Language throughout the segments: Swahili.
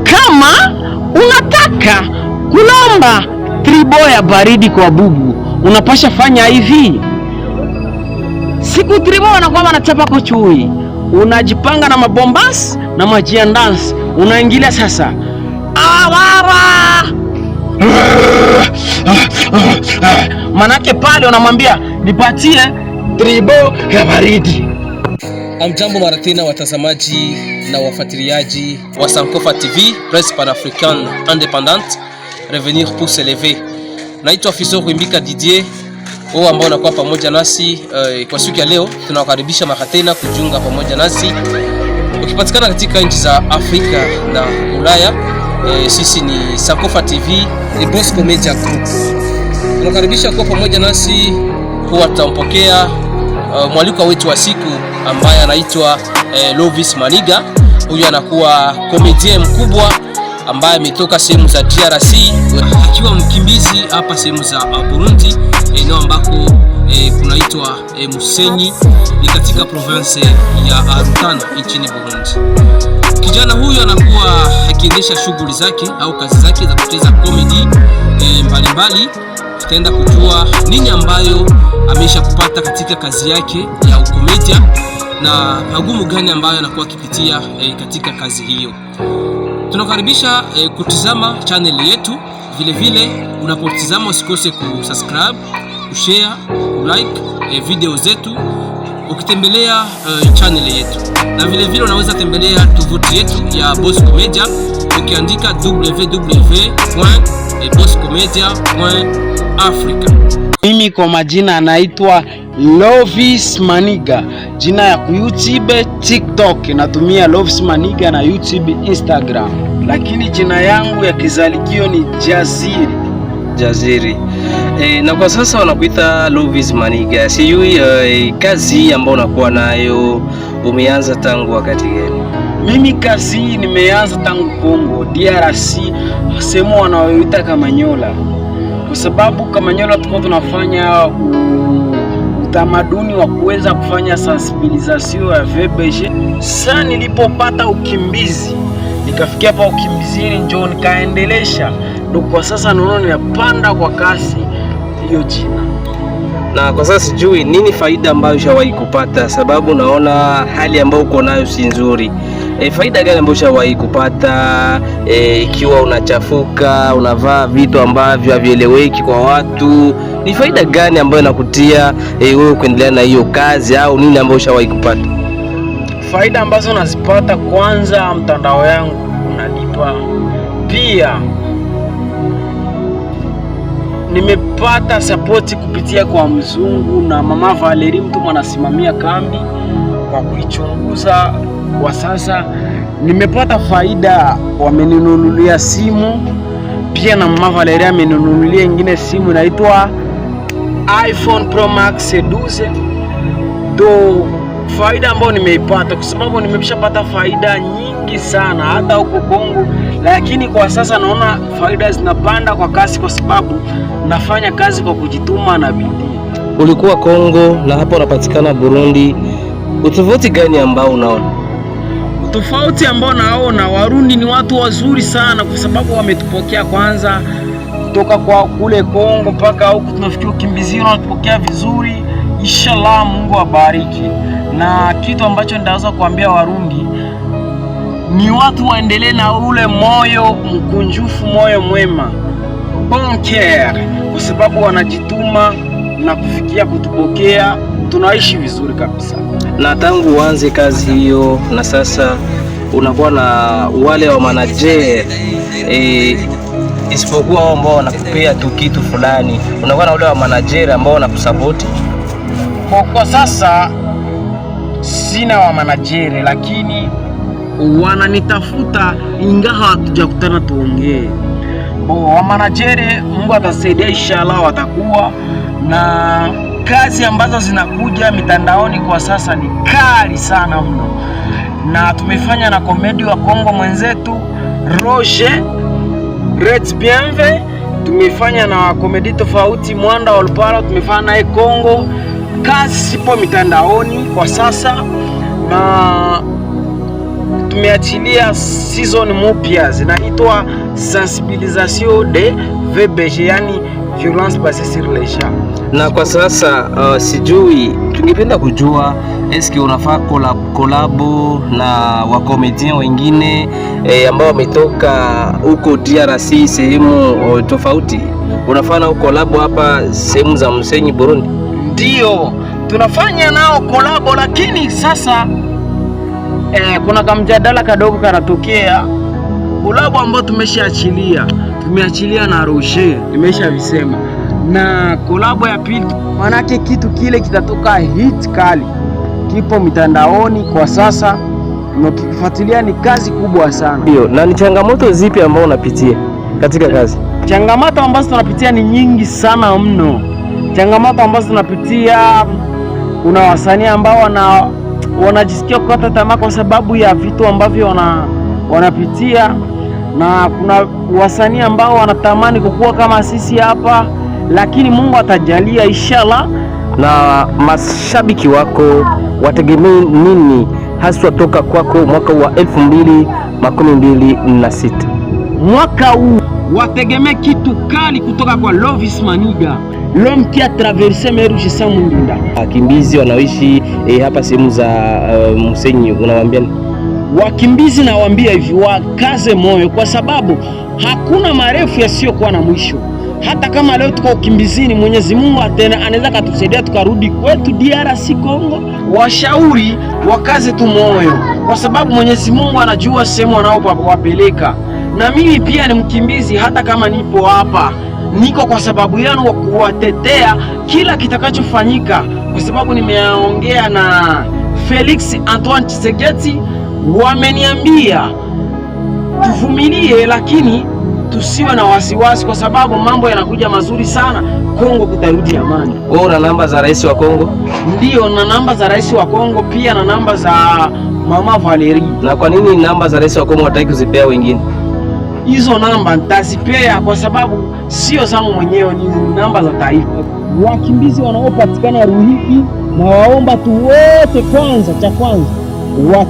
Kama unataka kulomba tribo ya baridi kwa bubu, unapasha fanya hivi. Siku tribo wanakuwa wanachapa kwa chui, unajipanga na mabombas na majiandansi, unaingilia sasa awara manake pale unamwambia nipatie tribo ya baridi. Amjambo mara tena watazamaji na wafuatiliaji wa Sankofa TV, Presse Panafricaine Indépendante, revenir pour s'élever. Naitwa Fiso Ruimbika Didier, wao ambao unakuwa pamoja nasi kwa siku ya leo tunawakaribisha mara tena kujiunga pamoja nasi ukipatikana katika nchi za Afrika na Ulaya. Sisi ni Sankofa TV, ni Bosco Media Group. Tunakaribisha kuwa pamoja nasi kuwa tutampokea mwalikwa wetu wa siku ambaye anaitwa Lovis Maniga. Huyu anakuwa comedian mkubwa ambaye ametoka sehemu za DRC akiwa mkimbizi hapa sehemu za Burundi, eneo ambako kunaitwa Musenyi, ni katika province ya Rutana nchini Burundi. Kijana huyu anakuwa akiendesha shughuli zake au kazi zake za kucheza comedy mbalimbali. Tutaenda kujua nini ambayo amesha kupata katika kazi yake ya ukomedia na magumu gani ambayo anakuwa akipitia katika kazi hiyo. Tunakaribisha kutizama channel yetu. Vile vile unapotizama usikose kusubscribe, kushare, kulike video zetu ukitembelea channel yetu, na vile vile unaweza tembelea tovuti yetu ya Bosco Media ukiandika www.boscomedia.africa. Mimi kwa majina anaitwa Lovis Maniga, jina ya ku YouTube, TikTok natumia Lovis Maniga na YouTube, Instagram, lakini jina yangu ya kizalikio ni Jaziri. Jaziri. Na kwa sasa wanakuita Lovis Maniga. Sijui kazi ambayo unakuwa nayo umeanza tangu wakati gani? Mimi kazi hii nimeanza tangu Kongo DRC, sehemu wanayoita Kamanyola, kwa sababu Kamanyola tulikuwa tunafanya utamaduni wa kuweza kufanya sensibilisation ya VBG. Sasa nilipopata ukimbizi nikafikia hapa ukimbizini, njoo nikaendelesha, ndo kwa sasa naona ninapanda kwa kasi hiyo jina. Na kwa sasa sijui nini faida ambayo ushawahi kupata, sababu naona hali ambayo uko nayo si nzuri. Faida gani ambayo ushawahi kupata ikiwa unachafuka, unavaa vitu ambavyo havieleweki kwa watu, ni faida gani ambayo inakutia wewe kuendelea na hiyo kazi au nini ambayo ushawahi kupata? Faida ambazo nazipata, kwanza mtandao yangu unalipa, pia nimepata sapoti kupitia kwa mzungu na mama Valerie, mtu mwanasimamia kambi kwa kuichunguza. Kwa sasa nimepata faida, wameninunulia simu pia, na mama Valerie ameninunulia ingine simu inaitwa iPhone Pro Max 12. Ndo faida ambayo nimeipata, kwa sababu nimeshapata faida nyingi sana hata huko Kongo, lakini kwa sasa naona faida zinapanda kwa kasi, kwa sababu nafanya kazi kwa kujituma na bidii. Ulikuwa Kongo na hapa unapatikana Burundi, utofauti gani ambao unaona? Tofauti ambao naona, Warundi ni watu wazuri sana, kwa sababu wametupokea kwanza kutoka kwa kule Kongo mpaka huku tunafikia ukimbizini, wanatupokea vizuri. Inshallah, Mungu awabariki. Na kitu ambacho nitaweza kuambia Warundi ni watu waendelee na ule moyo mkunjufu, moyo mwema, bon cœur, kwa sababu wanajituma na kufikia kutupokea, tunaishi vizuri kabisa. Na tangu uanze kazi hiyo na sasa unakuwa na wale wa manager isipokuwa wao ambao wanakupea tu kitu fulani, unakuwa na wale wa manager ambao wanakusapoti. Kwa sasa sina wa manajeri, lakini wananitafuta, ingawa hatujakutana tuongee. Bo wa manajeri, Mungu atasaidia inshallah, watakuwa na kazi ambazo zinakuja mitandaoni kwa sasa ni kali sana mno, na tumefanya na komedi wa Kongo mwenzetu Roger Red Bienve, tumefanya na komedi tofauti Mwanda wa Lupala, tumefanya naye Kongo. Kazi zipo mitandaoni kwa sasa na tumeachilia season mpya zinaitwa sensibilisation de VBG, yani violence basée sur les genres. Na kwa sasa sijui tungependa kujua eske unafaa collabo na wacomédiens wengine ambao wametoka huko DRC sehemu tofauti, unafaa nao collabo hapa sehemu za Msenyi Burundi? Ndio tunafanya nao collabo, lakini sasa kuna kamjadala kadogo kanatokea. Collabo ambayo tumeshaachilia, tumeachilia na Roger, nimeshavisema, na collabo ya pili, manake kitu kile kitatoka hit kali, kipo mitandaoni kwa sasa, na ukifuatilia ni kazi kubwa sana. Ndio. Na ni changamoto zipi ambao unapitia katika kazi? Changamoto ambazo tunapitia ni nyingi sana mno. Changamoto ambazo tunapitia, kuna wasanii ambao wanajisikia kukata tamaa kwa sababu ya vitu ambavyo wanapitia, na kuna wasanii ambao wanatamani kukua kama sisi hapa, lakini Mungu atajalia inshallah. Na mashabiki wako wategemee nini haswa toka kwako mwaka wa 2026? Mwaka huu wategemee kitu kali kutoka kwa Lovis Maniga, l'homme qui a traversé mer Rouge sans Mundunda. Wakimbizi wanaoishi hapa sehemu za Musenyi unawaambia nini? Wakimbizi nawaambia hivi, wakaze moyo, kwa sababu hakuna marefu yasiyokuwa na mwisho. Hata kama leo tuko ukimbizini, Mwenyezi Mungu anaweza katusaidia tukarudi kwetu DRC Congo. Washauri wakaze tu moyo, kwa sababu Mwenyezi Mungu anajua sehemu wanaowapeleka. Na mimi pia ni mkimbizi, hata kama nipo hapa niko kwa sababu yenu wa kuwatetea kila kitakachofanyika, kwa sababu nimeongea na Felix Antoine Tshisekedi, wameniambia tuvumilie, lakini tusiwe na wasiwasi, kwa sababu mambo yanakuja mazuri sana. Kongo kutarudi amani. Wewe una namba za rais wa Kongo? Ndiyo, na namba za rais wa Kongo pia na namba za mama Valerie. Na kwa nini namba za rais wa Kongo hataki kuzipea wengine? Hizo namba nitazipea kwa sababu sio zangu mwenyewe, ni namba za taifa. Wakimbizi wanaopatikana Ruhigi, na waomba tu wote, kwanza cha kwanza wa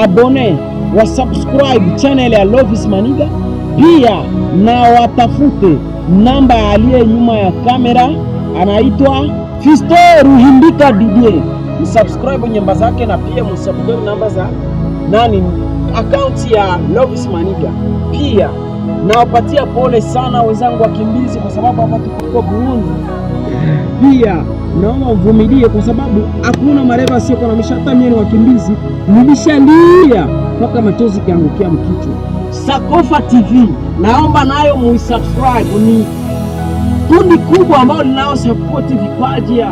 abonner wa subscribe channel ya Lovis Maniga, pia na watafute namba aliye nyuma ya kamera, anaitwa Fisto Ruhimbika Didier. Msubscribe nyumba zake na pia msubscribe namba za nani akaunti ya Lovis Maniga. Pia nawapatia pole sana wenzangu wakimbizi, kwa sababu hapa tuko Burundi. Pia naomba mvumilie, kwa sababu hakuna mareva sio na mwisho. Hata mimi ni wakimbizi nilishalia mpaka machozi kiangukia mkichwa. Sakofa TV naomba nayo muisubscribe, ni kundi kubwa ambalo linao support vipaji ya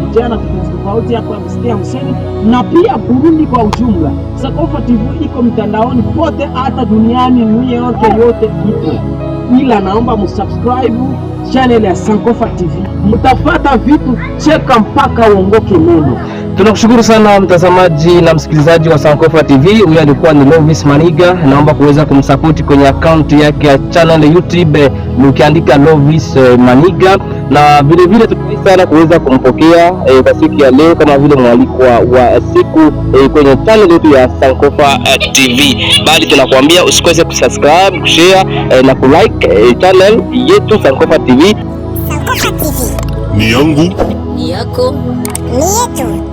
vijana tofauti tofauti hapa ya Msenyi na pia Burundi kwa ujumla. Sakofa TV iko mtandaoni pote, hata duniani New York yote ipo, ila naomba msubscribe channel ya Sankofa TV, mtapata vitu cheka mpaka uongoke meno. Tunakushukuru sana mtazamaji na msikilizaji wa Sankofa TV. Huyu alikuwa ni Lovis Maniga. Naomba kuweza kumsupport kwenye akaunti yake ya channel YouTube ukiandika Lovis Maniga, na vile vile tunafurahi sana kuweza kumpokea kwa siku ya leo kama vile mwalikwa wa siku kwenye channel yetu ya Sankofa TV. Bali tunakuambia usikose kusubscribe, kushare na kulike channel yetu Sankofa TV. Sankofa TV Ni yangu Ni yako ni yetu.